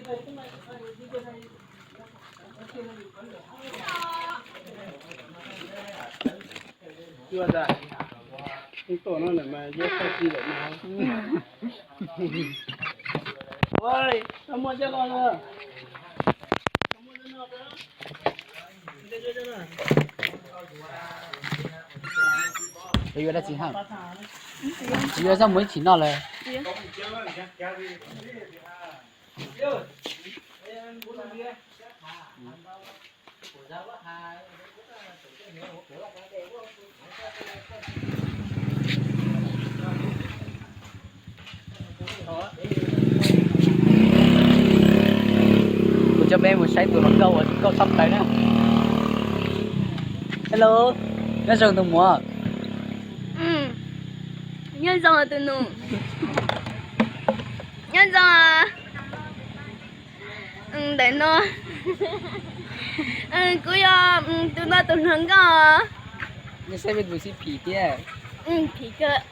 Yuav dab tsi haj? Tsis yuav, txhob mus ib chim noj lawm. Kuv coj peb mus saib tus hluas nkauj uas nkauj txhob plaws na. Hello, nyob zoo tus muam. Nyob zoo tus nus. Nyob zoo. Ntawm no kuv yog tus no tus hluas nkauj. Nej saib peb tus sib phim thiab. Phim kawg.